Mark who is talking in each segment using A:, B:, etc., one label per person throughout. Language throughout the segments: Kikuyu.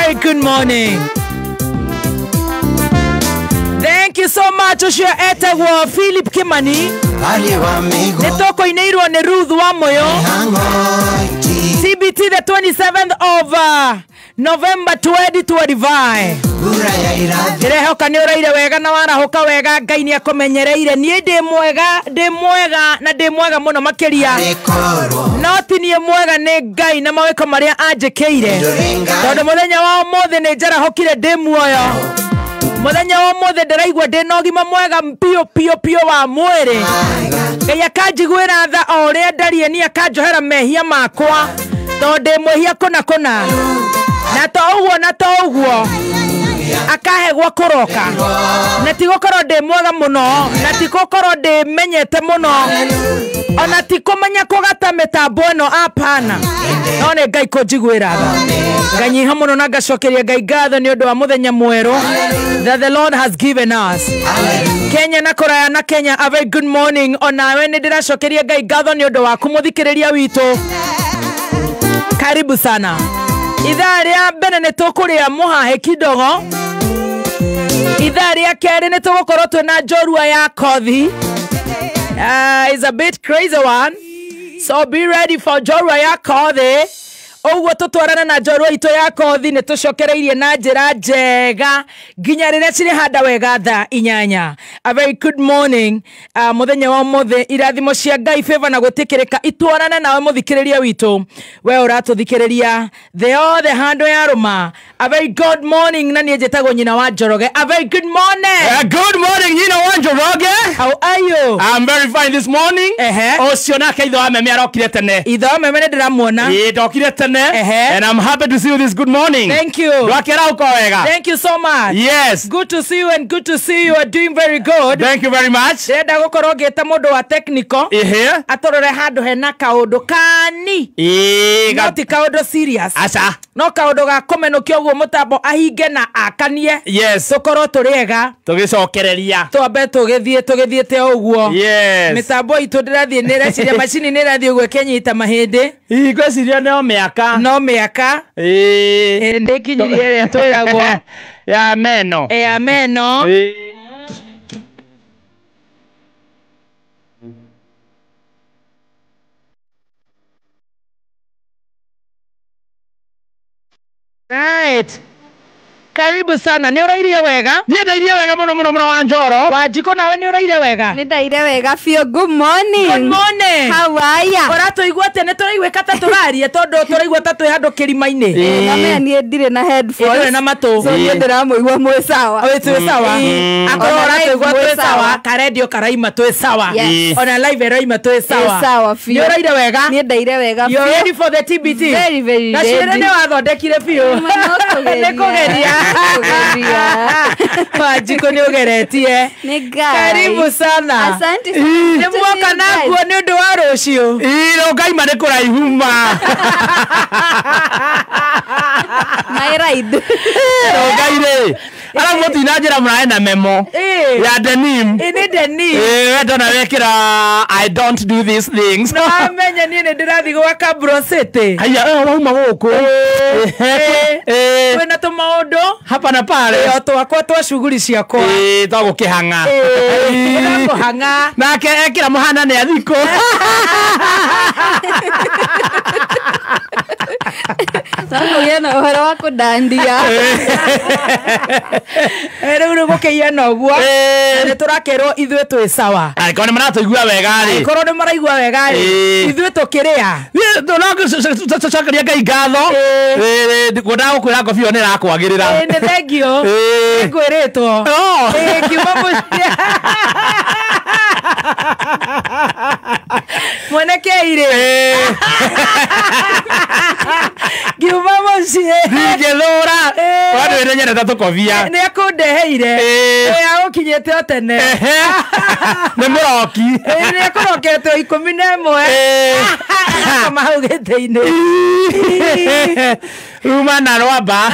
A: very good morning. Thank you so much. Ũcio etagwo Philip Kimani. Nĩ tũkũinĩirwo nĩ Ruth wa Moyo. TBT the 27th of November 2025. Ndĩrehoka nĩ ũraire wega na warahũka wega. Ngai nĩ akũmenyereire. Niĩ ndĩ mwega, ndĩ mwega na ndĩ mwega mũno makĩria. No ti niĩ mwega, nĩ Ngai na mawĩko marĩa anjĩkĩire. Tondũ mũthenya wa ũmũthĩ nĩ njarahũkire ndĩ muoyo. Mũthenya wa ũmũthĩ ndĩraigua ndĩ na ũgima mwega piũ piũ piũ wa mwĩrĩ. Ngai akanjiguĩra tha o ũrĩa ndariĩ, niĩ akanjohera mehia makwa tondũ ndĩ mwĩhia kũna kũna. Na to ũguo, na to ũguo akahe gwa kũroka. Na ti gũkorwo ndĩ mwega mũno, na ti gũkorwo ndĩ menyete mũno, ona ti kũmenya kũgata mĩtambo ĩno, apana. No nĩ Ngai kũnjiguĩra tha. Nganyiha mũno na ngacokeria Ngai ngatho nĩ ũndũ wa mũthenya mwerũ that the Lord has given us. Kenya na kũraya na Kenya, a very good morning. Onawe nĩ ndĩracokeria Ngai ngatho nĩ ũndũ waku mũthikĩrĩria witũ. Karibu sana. Ithaa rĩa mbere nĩ tũkũrĩa mũhahe kidogo. Ithaa rĩa kerĩ nĩ tũgũkorwo twĩna njorua ya kothi. Is a bit crazy one. So be ready for njorua ya kothi. Ũguo tũtwarana na njorua itũ ya kothi nĩ tũcokereirie na njĩra njega nginya rĩrĩa cirĩhanda wega thaa 8. A very good morning. Mũthenya wa ũmũthĩ irathimo cia Ngai, favor na gwĩtĩkĩrĩka itwarane nawe mũthikĩrĩria witũ. We ũratũthikĩrĩria the othe handũ ya rũma. A very good morning. Na niĩ njĩtagwo Nyina wa Njoroge. A very good morning.
B: Good morning, Nyina wa Njoroge.
A: How are you?
B: I'm very fine this morning. Ũcio nake ithe wa meme arokire tene.
A: Ithe wa meme nĩ ndĩramuona.
B: Ĩĩ, ndokire tene. And I'm happy to see you this good morning.
A: Thank you.
B: Thank
A: you so much.
B: Yes.
A: Good to see you, and good to see you are doing very good.
B: Thank you very much.
A: Ndĩrenda gũkorwo ngĩta mũndũ wa technical. Atũrore handũ hena kaũndũ kani. No ti kaũndũ serious.
B: Aca.
A: No kaũndũ ga kũmenũkia ũguo mũtambo ahinge na akanie.
B: Yes.
A: Tũkorwo tũrĩ ega.
B: Tũgĩcokereria.
A: Twambe tũgĩthiĩ tũgĩthiĩte ũguo.
B: Yes.
A: Mĩtambo itũ ndĩrathiĩ nĩ ĩreciria macini nĩ ĩrathiĩ ũguo ĩkĩnyita mahĩndĩ.
B: Ngwĩciria no mĩaka.
A: No mĩaka. Ndĩkinyirie ĩrĩa twĩragwo.
B: Ya meno.
A: Ya meno. Right. Karibu sana. Nĩ ũrairie wega?
B: Niĩ ndairie wega mũno mũno mũno wa Njoro.
A: Wanjikũ nawe nĩ ũraire wega?
C: Nĩ ndaire wega biũ. Good morning.
A: Good morning.
C: How are ya?
A: Ũratũigua atĩa? Nĩ tũraiguĩka ta tũraria tondũ tũraigua ta twĩ handũ kĩrima-inĩ.
C: Namenya niĩ ndirĩ na headphones.
A: Ndũrĩ na matũ.
C: So niĩ ndĩramũigua mwĩ sawa.
A: Ĩ, twĩ sawa. Akorwo ũratũigua twĩ sawa, karendio karaima twĩ sawa. Ona live ĩraima twĩ sawa.
C: Twĩ sawa biũ.
A: Nĩ ũraire wega?
C: Niĩ ndaire wega biũ.
A: You ready for the TBT?
C: Very, very ready.
A: Gacuĩrĩ nĩ wathondekire biũ. Nĩ kũgeria. Wanjikũ nĩ ũgeretie. Karibu sana.
C: Asante.
A: Nĩ muoka na nguo nĩ ũndũ wa rũciũ.
B: Ĩ, ngaima nĩ kũraihu ma.
C: My ride.
B: Ngai rĩ. Ara mũtina njĩra mũrae na memo. Ya denim.
A: Ĩ, nĩ denim.
B: Ĩ, we ndona wekĩra I don't do these things.
A: No amenye niĩ nĩ ndĩrathiĩ gwaka Bro City.
B: Haiya, wauma gũkũ.
A: Kwĩna tũmaũndũ
B: hapa na pale.
A: O twakwa twa shughuli ciakwa.
B: Ĩ, twagũkĩhang'a.
A: Twagũkĩhang'a.
B: Nake ekĩra mũhana nĩ athikũ.
C: Tũkũgĩa na ũhoro wa kũndandia.
A: Rĩu rĩ gũkĩhiana ũguo. Nĩ tũrakerwo ithuĩ twĩ sawa.
B: Angĩkorwo nĩ maratũigua wega rĩ.
A: Angĩkorwo nĩ maraigua wega rĩ. Ithuĩ tũkĩrĩa.
B: Tũcokeria Ngai ngatho. Ngwendaga gũkwĩra ngobia ĩyo nĩ ĩrakwagĩrĩra.
A: Nĩ thengio. Nĩngwĩrĩtwo. Ngiuma mũciĩ. Mwene kĩirĩ. Ngiuma mũciĩ.
B: Ndingĩthũra. Wandũ nĩ nyendete tũkobia.
A: Nĩ akũndeheire. Agũkinyĩte o tene.
B: Nĩ mũroki.
A: Nĩ akũrokete o 11. Akoma hau gĩtĩ-inĩ.
B: Uma na rwamba.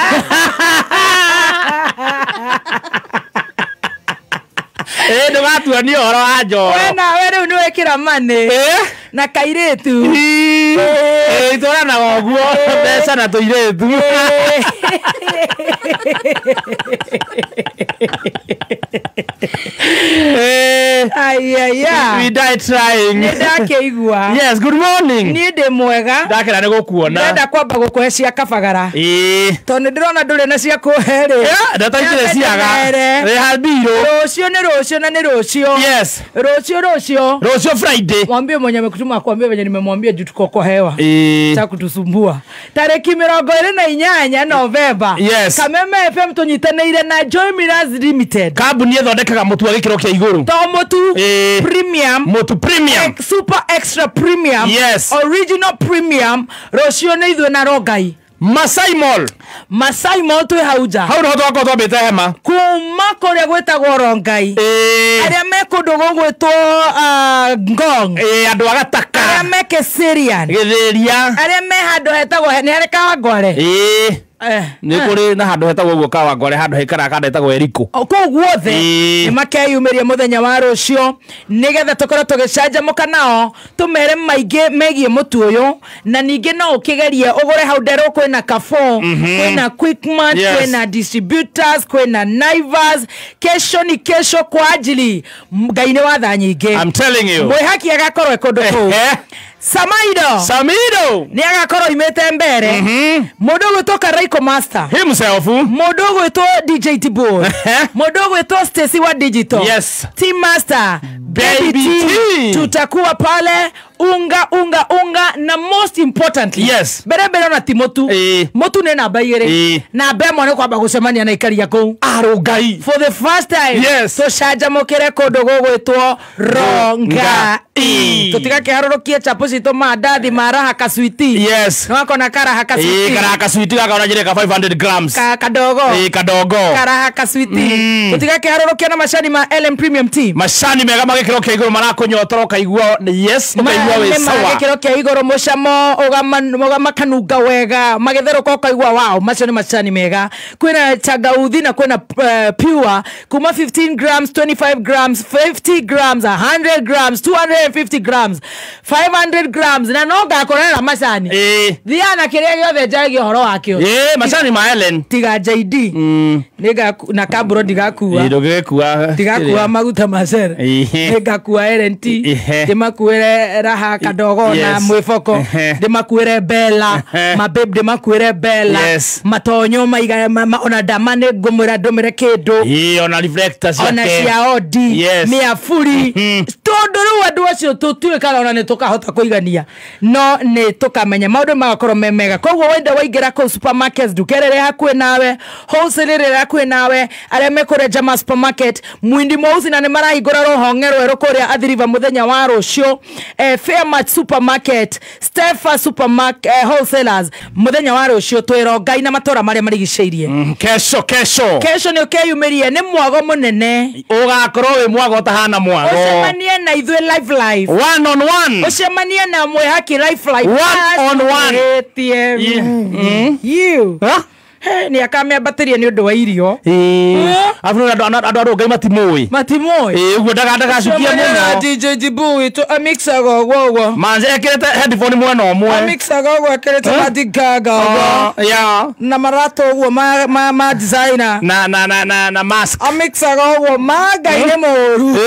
B: Ndũgatuonie ũhoro wa Njoro.
A: We nawe rĩu nĩ wekĩra money. Na kairĩtu.
B: Itwaranaga ũguo mbeca na tũirĩtu.
A: Aiya.
B: We die trying.
A: Nĩ ndakĩigua.
B: Yes, good morning.
A: Niĩ ndĩ mwega.
B: Ndakena nĩ gũkuona.
A: Ndĩrenda kwamba gũkũhe cia kabagara.
B: Ĩĩ.
A: Tondũ nĩndĩrona ndũrĩ na cia kũhe rĩ.
B: Ndataitire ciaga. Rĩha mbirũ.
A: Rũciũ nĩ rũciũ na nĩ rũciũ.
B: Yes.
A: Rũciũ rũciũ.
B: Rũciũ Friday.
A: Mwambie mwenye amekutuma akwambie venye nimemwambia juu tuko kwa hewa.
B: Ĩĩ.
A: Cha kutusumbua. Tarĩki 28 Novemba.
B: Yes.
A: Kameme FM tũnyitanĩire na Joy Millers Limited.
B: Kambuni ĩthondekaga mũtu wa gĩkĩro kĩa igũrũ.
A: To mũtu premium.
B: Mũtu premium.
A: Super extra premium.
B: Yes.
A: Original premium. Rũciũ nĩ ithuĩ na Rongai.
B: Masai Mall.
A: Masai Mall twĩ hau nja.
B: Hau nĩho twakorwo twambĩte hema.
A: Kuma kũrĩa gwĩtagwo Rongai. Arĩa me kũndũ gũgwĩtwo Ngong.
B: Andũ a Gataka.
A: Arĩa me Keserian.
B: Gĩthĩria.
A: Arĩa me handũ hetagwo nĩ harĩ Kawangware.
B: Nĩ kũrĩ na handũ hetagwo ũguo Kawangware, handũ haikaraga kanda hetagwo Eriko.
A: Kũu guothe nĩ makeyumĩria mũthenya wa rũciũ nĩgetha tũkorwo tũgĩcanjamũka nao tũmere maingĩ megiĩ mũtu ũyũ, na ningĩ no ũkĩgerie ũgũre hau Nderũ kwĩna Carrefour, kwĩna Quickmart, kwĩna distributors, kwĩna Naivas. Kesho ni kesho kwa ajili Ngai nĩ wa tha nyingĩ.
B: I'm telling you.
A: Mwĩhaki agakorwo e kũndũ kũu. Samaido.
B: Samido.
A: Nĩ agakorwo imĩte mbere. Mũndũ ũgwĩtwo Karaiko Master.
B: Himself.
A: Mũndũ ũgwĩtwo DJ Tibor. Mũndũ ũgwĩtwo Stacy wa Digital.
B: Yes.
A: Team Master
B: Baby T.
A: Tutakuwa pale unga unga unga, na most importantly.
B: Yes.
A: Mbere mbere ona ti mũtu. Mũtu nĩ namba igĩrĩ. Namba ĩmwe nĩ kwamba gũcemania na ikaria kũu.
B: Arũngai.
A: For the first time.
B: Yes.
A: Tũcanjamũkĩre kũndũ gũgwĩtwo Rongai. Tũtigakĩharũrũkie chapo citũ mandathi ma raha kaswiti.
B: Yes.
A: Nĩwakona karaha kaswiti.
B: Karaha kaswiti gaka ona njĩra ka 500 grams.
A: Kadogo.
B: Kadogo.
A: Karaha kaswiti. Tũtigakĩharũrũkie na macani ma LM Premium Tea.
B: Macani mega ma gĩkĩro kĩa igũrũ marakũnyotora ũkaigua yes, ũkaigua wĩ sawa.
A: Gĩkĩro kĩa igũrũ mũcamo ũgamakanunga wega magĩtherũka ũkaigua wow, macio nĩ macani mega. Kwĩna changauthi na kwĩna pure kuma 15 grams, 25 grams, 50 grams, 100 grams, 250 grams, 500 grams, na no ngakorera macani. Thiaga na kĩrĩa gĩothe njaragia ũhoro wakĩo.
B: Macani ma Ellen.
A: Tiga JD. Nĩnga na kamburo ndigakua.
B: Ndũgĩkua.
A: Ndigakua maguta ma cere. Nĩngakua Ellen T. Ndĩmakuĩre raha kadogo na mwĩboko. Ndĩmakuĩre Bella. Ma babe ndĩmakuĩre Bella. Matonyo maiga ona ndama nĩ ngũmwĩra ndũmĩre kĩndũ.
B: Ona reflectors ciake.
A: Ona cia Odi. Mĩaburi. Tondũ rĩu andũ acio tũtuĩkaga ona nĩ tũkahota kũigania, no nĩ tũkamenya maũndũ magakorwo me mega. Koguo wenda waingĩra kũu supermarkets, nduka ĩrĩa ĩrĩ hakuhĩ nawe, wholesale ĩrĩa ĩrĩ hakuhĩ nawe, arĩa me kũrĩa Jama supermarket, Mwindi Mweusi na nĩ marahingũra rũhonge rwerũ kũrĩa Athi River mũthenya wa rũciũ, Fairmart supermarket, Stefa supermarket, wholesalers mũthenya wa rũciũ twĩ Rongai na matũra marĩa marigicĩirie.
B: Kesho kesho.
A: Kesho nĩ ũkeyumĩrie, nĩ mwago mũnene.
B: Ũgakorwo wĩ mwago ũtahana mwago.
A: Ũcemanie na ithuĩ live live.
B: One on one.
A: Ũcemanie na mwĩhaki live live.
B: One on one.
A: ATM. You.
B: Huh?
A: Nĩ akamĩambatĩria nĩ ũndũ wa irio.
B: Abu andũ a Rongai matimũĩ.
A: Matimũĩ.
B: Ũguo ndagacukia mũno.
A: DJ Jibu witũ amixaga ũguo ũguo.
B: Manze ekĩrĩte headphone mwena ũmwe.
A: Amixaga ũguo ekĩrĩte Lady Gaga ũguo. Na maratũ ũguo ma designer.
B: Na mask.
A: Amixaga ũguo ma Ngai nĩ mũũru.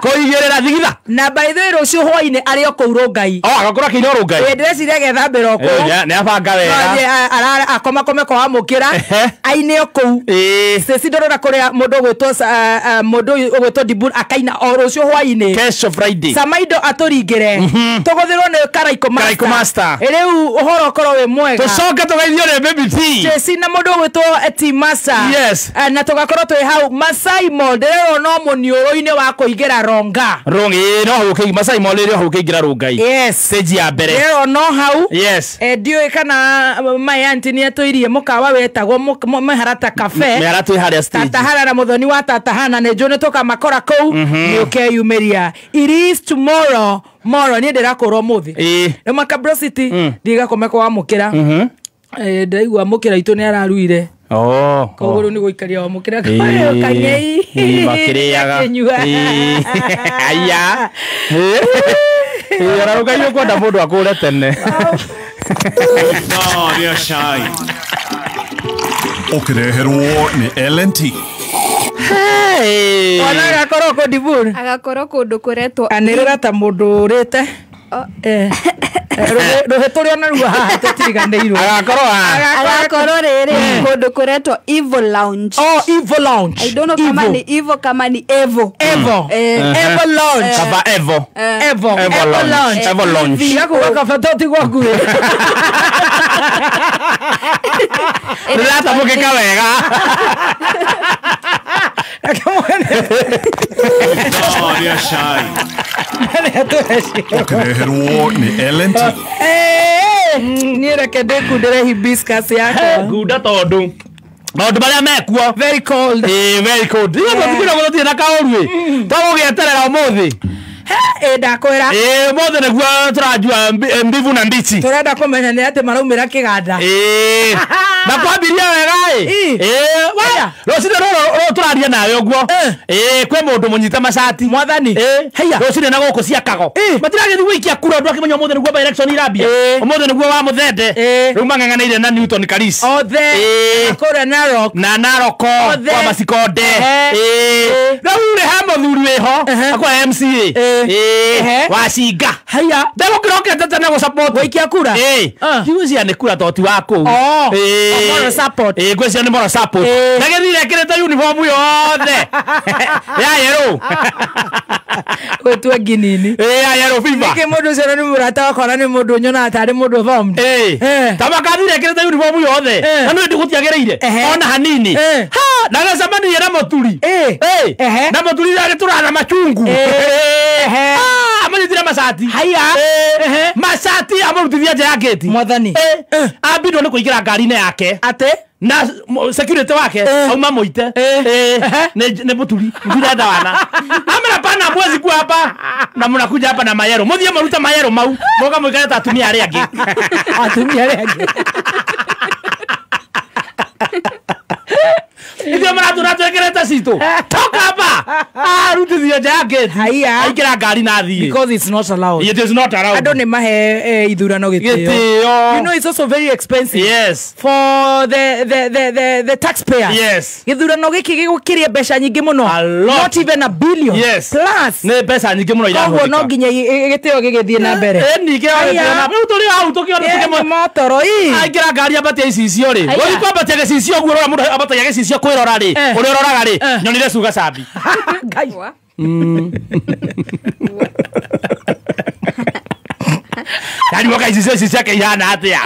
B: Kũigĩrĩra thigitha.
A: Na by the way rũciũ hwainĩ arĩ o kũu Rongai.
B: Agakorwo akĩina Rongai.
A: Ndĩreciria agethambĩra o kũu.
B: Nĩ abanga wega.
A: Akomakome kwa amũkĩra aine o kũu. Stacy ndorora kũrĩa mũndũ ũgwĩtwo mũndũ ũgwĩtwo Dibur akaina o rũciũ hwainĩ.
B: Kesho Friday.
A: Samaido atũringĩre. Tũgũthĩrwo nĩ Karaiko Master.
B: Karaiko Master.
A: Rĩu ũhoro ũkorwo wĩ mwega.
B: Tũcoke tũgeithio nĩ Baby T.
A: Stacy na mũndũ ũgwĩtwo T Master.
B: Yes.
A: Na tũgakorwo twĩ hau Masai Mall ndĩrerwo no mũniũrũ-inĩ wa kũingĩra Ronga.
B: Ronga no hau ũkĩingĩra Masai Mall ĩrĩ hau ũkĩingĩra Rongai.
A: Yes.
B: Stage ya mbere.
A: Ndĩrerwo no hau.
B: Yes.
A: Ndiũĩ kana my auntie nĩ atũirie mũkawa wetagwo Mĩharata Cafe.
B: Mĩharata ĩ harĩa stage.
A: Tatahara na mũthoni wa Tatahana nĩ njũĩ nĩ tũkamakora kũu. Nĩ ũkeyumĩria. It is tomorrow. Moro niĩ ndĩrakũrwo ũmũthĩ. Nĩ Makabro City ndigakome kwa mũkĩra. Ndĩraigua mũkĩra itũ nĩ araruire. Koguo rĩu nĩ gũikaria wa mũkĩra kang'ei.
B: Makĩrĩaga. Aya. Ĩ ona Ngai ũkwenda mũndũ akũre tene.
D: Ithaa rĩa cai ũkĩreherwo nĩ L&T.
B: Hey.
A: Ona agakorwo kũ Dibur.
C: Agakorwo kũndũ kũretwo
A: Anĩrĩra ta mũndũ ũrĩte. Rũhĩ tũrĩ ona ruo haha tũtiriganĩirwo.
B: Agakorwo ha.
C: Agakorwo rĩrĩ kũndũ kũretwo Evil Lounge.
A: Oh, Evil Lounge.
C: I don't know kama ni Evil kama ni Evo.
A: Evo. Evo Lounge.
B: Kaba Evo.
A: Evo.
B: Evo Lounge. Evo Lounge.
A: Tiga kuga kaba to ti gwaku.
B: Ndĩratamũkĩka wega.
A: Reke mwene.
D: Ithaa rĩa cai ũkĩreherwo nĩ L&T.
A: Niĩ reke ndĩkundĩre hibiscus yakwa.
B: Ngunda tondũ maũndũ marĩa mekuo
A: Very cold.
B: Very cold. Ithuĩ tũtikwĩra gũthiĩ na kaũru ĩ. Tũgũgĩeterera ũmũthĩ.
A: Ndakwĩra.
B: Ũmũthĩ nĩguo tũrajua mbivu na mbichi.
A: Tũrenda kũmenya nĩ atĩ maraumĩra kĩganda.
B: Na kwambirie wega ĩ. Rũcinĩ rũrũ tũraria nawe ũguo. Kwĩ mũndũ mũnyite macati.
A: Mwathani.
B: Haiya. Rũcinĩ na gũkũ ciakago. Matiragĩthiĩ gũikia kura andũ akĩmenya ũmũthĩ nĩguo by election irambia. Ũmũthĩ nĩguo wa Mũthende. Rĩu mang'ang'anĩire na Newton Karis.
A: Othe. Kũrĩa Narok.
B: Na Naroko. Kwa Masikonde. Rĩu rĩ he mũthuri wĩho. Akwa MCA. Wacinga.
A: Haiya.
B: Ndegũkĩrokete tene gũ-support.
A: Gũikia kura.
B: Ngwĩciria nĩ kura to ti wa kũu.
A: Moral support.
B: Ngwĩciria nĩ moral support. Ndagĩthire ekĩrĩte uniform yothe. Ya yellow.
A: Gũtue nginini.
B: Ya yellow fever.
A: Nĩkĩ mũndũ ũcio nĩ mũrata wakwa na nĩ mũndũ nyonaga tarĩ mũndũ formed.
B: Ta makathire ekĩrĩte uniform yothe. Na nĩ gũtiagĩrĩire. Ona hanini. Ha, ndagacemanirie na mũturi. Na mũturi agĩtũra machungu. Amũnyitire macati.
A: Haiya.
B: Macati amũrutithia nja ya gate.
A: Mwathani.
B: Ambindwo nĩ kũingĩra ngari-inĩ yake.
A: Atĩ?
B: Na security wake auma mũite. Nĩ mũturi. Mũturi enda wana. Amera pana mwezi kuwa hapa. Na mũnakuja hapa na mayero. Mũthiĩ mũrute mayero mau. Mũka mũikare ta atumia arĩa angĩ.
A: Atumia arĩa angĩ.
B: Ithuĩ maratũra twĩkĩrĩte citũ. Toka hapa. Arutithio nja ya gate.
A: Haiya.
B: Aingĩra ngari na athiĩ.
A: Because it's not allowed.
B: It is not allowed.
A: Andũ nĩ mahe ithurano gĩtĩo.
B: Gĩtĩo.
A: You know it's also very expensive.
B: Yes.
A: For the taxpayer.
B: Yes.
A: Gĩthurano gĩkĩ gĩgũkĩria mbeca nyingĩ mũno.
B: A lot.
A: Not even a billion.
B: Yes.
A: Plus.
B: Nĩ mbeca nyingĩ mũno irahũthĩka.
A: Koguo no nginya gĩtĩo gĩgĩthiĩ na mbere.
B: Ningĩ rĩu tũrĩ hau tũkĩona tũkĩmwe.
A: Motoro ii.
B: Aingĩra ngari ambatia icicio rĩ. Gũthiĩ kwambatia gĩcicio ũguo ũrora mũndũ ambatagia gĩcicio kwĩrora rĩ. Ũrĩa ũroraga rĩ. Nyonire cuga cambi.
A: Ngai.
B: Ndariũka icicio ici ciake ihana atĩa.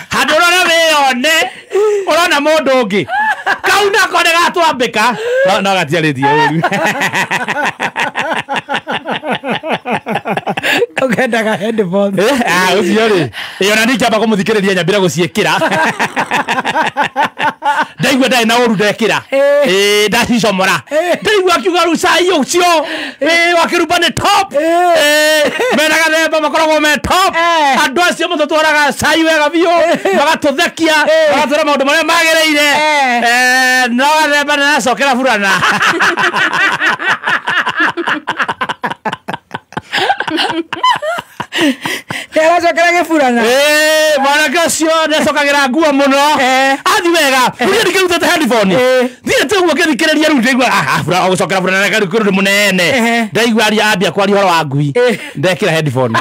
B: Handũ ũrore wĩyone ũrona mũndũ ũngĩ. Kau nako nĩ gatwambĩka. No gatiarĩtie ũru.
A: Ũkendaga headphones.
B: Ũcio rĩ. Ona niĩ ingĩamba kũmũthikĩrĩria nyambire gũciĩkĩra. Ndaigua ndarĩ na ũru ndekĩra. Ndacicomora. Ndaigua akiuga rĩu cai ũcio. Wa kĩrumba nĩ top. Mena gathemba makoragwo me top. Andũ acio matũtwaraga cai wega biũ. Magatũthekia. Magatwĩra maũndũ marĩa magĩrĩire. No gathemba nĩaracokera burana.
A: Nĩaracokera gĩburana.
B: Mwanake ũcio nĩacokagĩra nguo mũno. Athi wega. Niĩ ndikĩrutĩte headphone. Thiĩte ũguo ngĩthikĩrĩria rĩu ndaigua gũcokera burana reke rĩu nĩ mũnene. Ndaigua aria ambia kwaria ũhoro wa ngui. Ndekĩra headphone.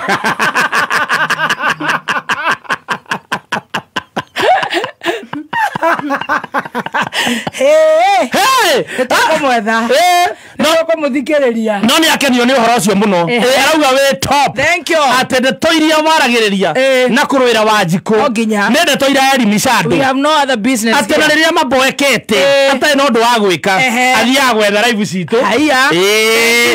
A: Nĩtũkũmwetha. Nĩtũkũmũthikĩrĩria.
B: No nĩakenio nĩ ũhoro ũcio mũno. Arauga wĩ top.
A: Thank you.
B: Atĩ ndeto iria waragĩrĩria na kũrũĩra Wanjikũ.
A: No nginya.
B: Nĩ ndeto iraelimisha andũ.
A: We have no other business.
B: Atĩ na rĩrĩa maboekete atarĩ na ũndũ wa gwĩka athiaga gwetha live citũ.
A: Haiya.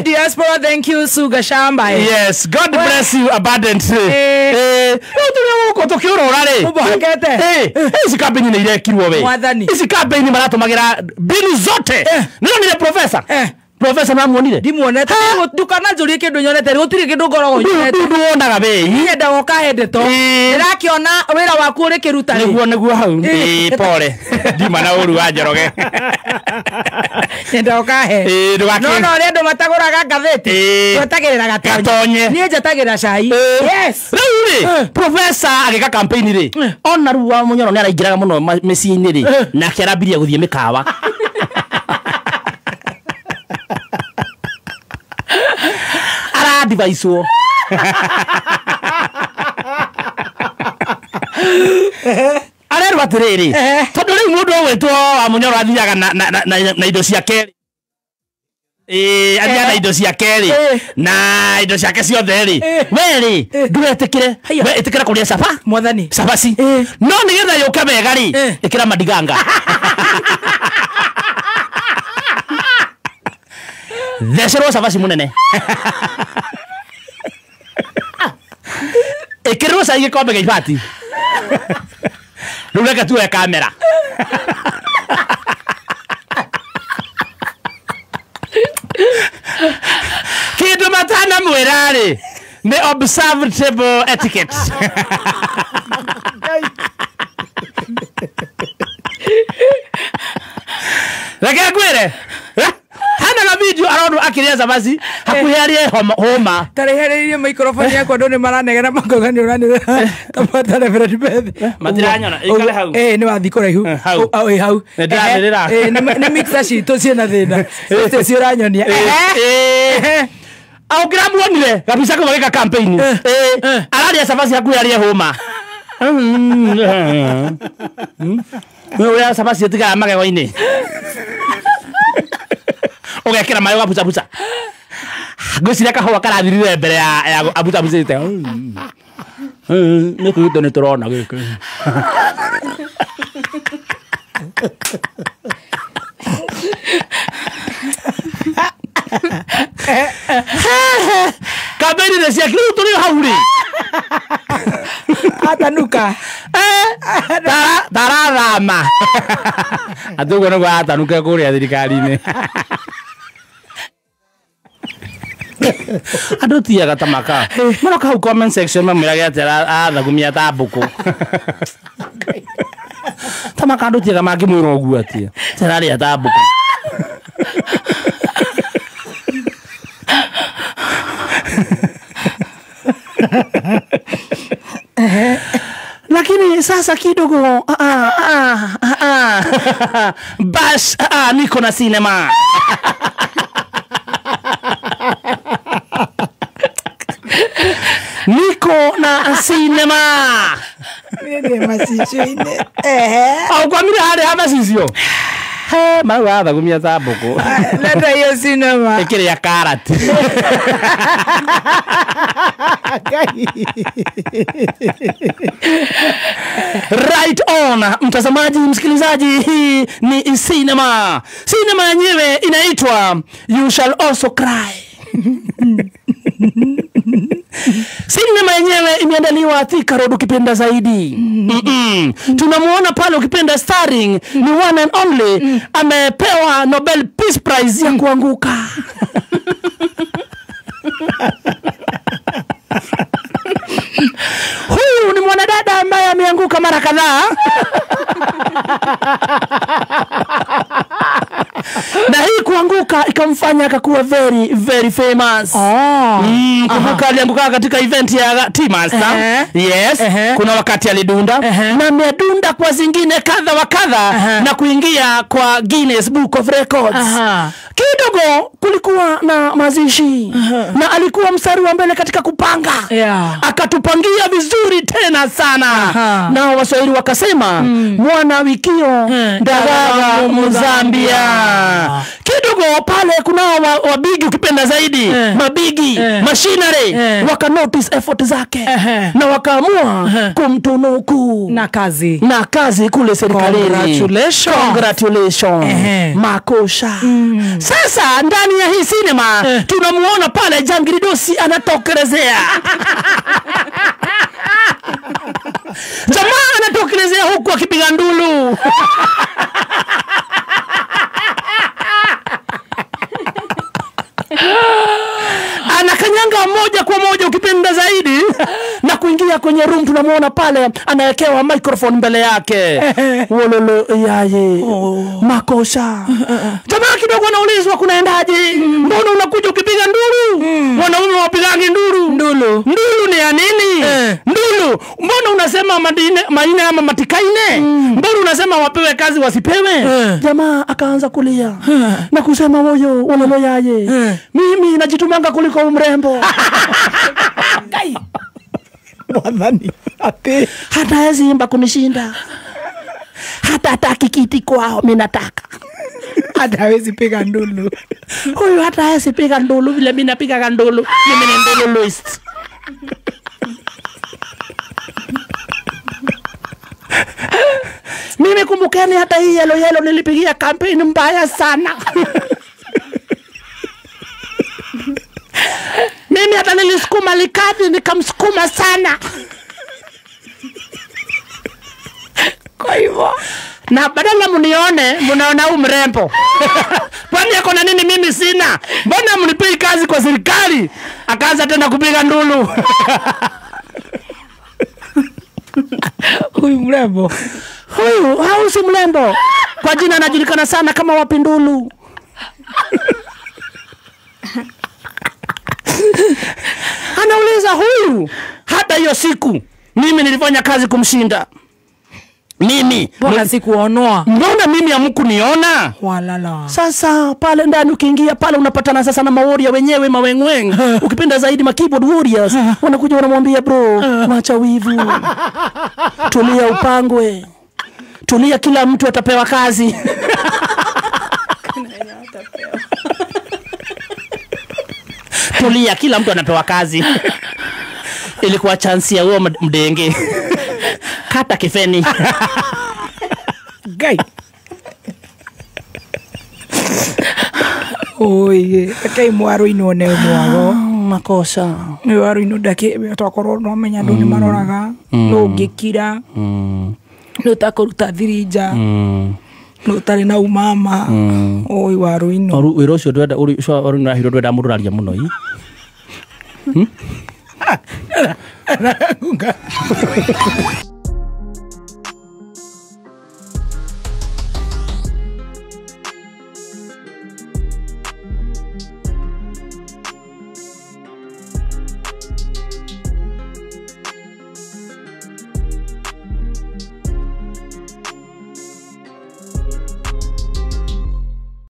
A: Diaspora, thank you Suga Shamba.
B: Yes, God bless you abundantly. Rĩu tũrĩ gũkũ tũkĩũrũra rĩ.
A: Ũboekete.
B: Ici campaign nĩ irekirwo we.
A: Mwathani.
B: Ici campaign maratũmagĩra mbinu zote. Nĩronire professor. Professor namuonire
A: ndimuonete ndukananjũrie kĩndũ nyonete gũtirĩ kĩndũ ngoragwo nyonete
B: ndũ wonaga bei
A: nyendaga ũkahe ndeto ndĩrakĩona wĩra waku ũrĩ kĩruta
B: nĩguo nĩguo hau pole ndima na ũru wa Njoroge
A: nyendaga ũkahe no no ũrĩa andũ matagũraga ngathĩti twetagĩrĩra gatonye niĩ njetagĩrĩra cai yes
B: rĩu rĩ professor agĩka campaign rĩ ona rĩu wa Munyoro nĩ araingĩraga mũno mĩciĩ-inĩ rĩ nake arambirie gũthiĩ mĩkawa aradivaicwo arerwo atĩrĩrĩ tondũ rĩu mũndũ ũgwĩtwo wa Munyoro athiaga na indo ciake athiaga na indo ciake rĩ na indo ciake ciothe rĩ we rĩ ndũgetĩkĩre we ĩtĩkĩra kũrĩa caba
A: mwathani
B: cabaci no nĩgetha yũke wega rĩ ĩkĩra madiganga thecerwo cabaci mũnene ĩkĩrĩrwo cai gĩkombe gĩa ibati rĩu reke tuoe kamera kĩndũ matanamwĩra rĩ nĩ observable etiquette reke ngwĩre hana ga video aronwo akĩrĩa cabaci hakuhĩ arĩe hũma
A: tarehereirie microphone yakwa andũ nĩ maranegena makauga nĩ ũranĩrĩra ta Reverend Beth
B: matiranyona ikare hau
A: nĩ wathiĩ kũraihu hau
B: nĩndĩranĩrĩra
A: nĩ mixer citũ ciĩna thĩna icio ũranyonia
B: ũngĩramuonire gabica kau agĩka campaign ararĩa cabaci hakuhĩ arĩe hũma ũrĩa cabaci ĩtigara magego-inĩ ũgekĩra maĩ ũgabucabuca ngwĩciria kahũa karathirire mbere ya abucabucĩte nĩ kĩndũ nĩ tũrona gĩkĩ campaign nĩ ciake rĩu tũrĩ hau rĩ
A: atanuka
B: tarathama atĩ ũguo nĩguo atanuke kũrĩa thirikari-inĩ andũ tiaga ta maka maroka hau comment section mamwĩrage atĩ arathagumia ta mbũkũ ta maka andũ tiaga mangĩmwĩra ũguo atĩa ararĩa ta mbũkũ lakini sasa kidogo bash niko na sinema niko na sinema
A: nĩ macicio-inĩ
B: aukwamire harĩa ha macicio mau athagumia ta mbũkũ
A: leta hiyo sinema
B: ĩkĩrĩa karati Right on mtazamaji msikilizaji, hii ni sinema. Sinema yenyewe inaitwa You Shall Also Cry. Sinema yenyewe imeandaliwa Thika Road ukipenda zaidi. Tunamuona pale ukipenda starring ni one and only amepewa Nobel Peace Prize ya kuanguka. Huyu ni mwanadada ambaye ameanguka mara kadhaa. Na hii kuanguka ikamfanya akakuwa very very famous. Kumbuka alianguka katika event ya T-Master. Yes. Kuna wakati alidunda na amedunda kwa zingine kadha wa kadha na kuingia kwa Guinness Book of Records. Kidogo kulikuwa na mazishi na alikuwa mstari wa mbele katika kupanga. Akatupangia vizuri tena sana. Na Waswahili wakasema mwana wikio ndagaga Mzambia. Kidogo pale kuna wabigi ukipenda zaidi mabigi machinery waka notice effort zake na wakaamua kumtunuku na kazi kule serikalini.
A: Congratulations.
B: Congratulations. Makosha. Sasa ndani ya hii sinema tunamuona pale Jangiridosi anatokelezea. Jamaa anatokelezea huku akipiga ndulu. Tunaingia kwenye room, tunamuona pale anawekewa microphone mbele yake. Wololo yaye. Makosa. Jamaa kidogo anaulizwa kunaendaje? Mbona unakuja ukipiga nduru? Wanaume wapigangi nduru. Ndulu. Ndulu ni ya nini? Ndulu. Mbona unasema maine ama matikaine? Mbona unasema wapewe kazi wasipewe? Jamaa akaanza kulia na kusema woyo wololo yaye. Mimi najitumanga kuliko mrembo.
A: Ngai. Mwathani ati
B: hata hezi imba kunishinda. Hata hataki kiti kwao, mimi nataka.
A: Hata hawezi piga ndulu.
B: Huyu hata hawezi piga ndulu vile mimi napiga ndulu. Mimi ni ndulu Luis. Mimi kumbukeni hata hii yellow yellow nilipigia kampeni mbaya sana. Mimi hata nilisukuma likadi nikamsukuma sana.
A: Kwa hivyo
B: na badala mnione mnaona huyu mrembo. Kwani yako na nini mimi sina? Mbona mnipei kazi kwa serikali? Akaanza tena kupiga ndulu.
A: Huyu mrembo.
B: Huyu hausi mrembo. Kwa jina anajulikana sana kama Wapindulu. Anauliza huyu, hata hiyo siku mimi nilifanya kazi kumshinda. Mimi
A: mbona sikuonoa?
B: Mbona mimi hamkuniona?
A: Walala.
B: Sasa pale ndani ukiingia pale unapatana sasa na mawarrior wenyewe mawengweng. Ukipenda zaidi ma keyboard warriors wanakuja wanamwambia bro, wacha wivu. Tulia upangwe. Tulia, kila mtu atapewa kazi. Tulia, kila mtu anapewa kazi. Ilikuwa chance ya huo mdenge. Kata kifeni.
A: Gai. Oye, kai mwaro ino ne mwaro.
B: Makosa.
A: Mwaro ino ndake twakorwo no menya andu ni maroraga. No ngikira. No takuruta thiri nja. No tari na umama. Oi waro ino.
B: Wira ucio ndwenda uri ucio waro ino ahiro ndwenda mundu raria muno i.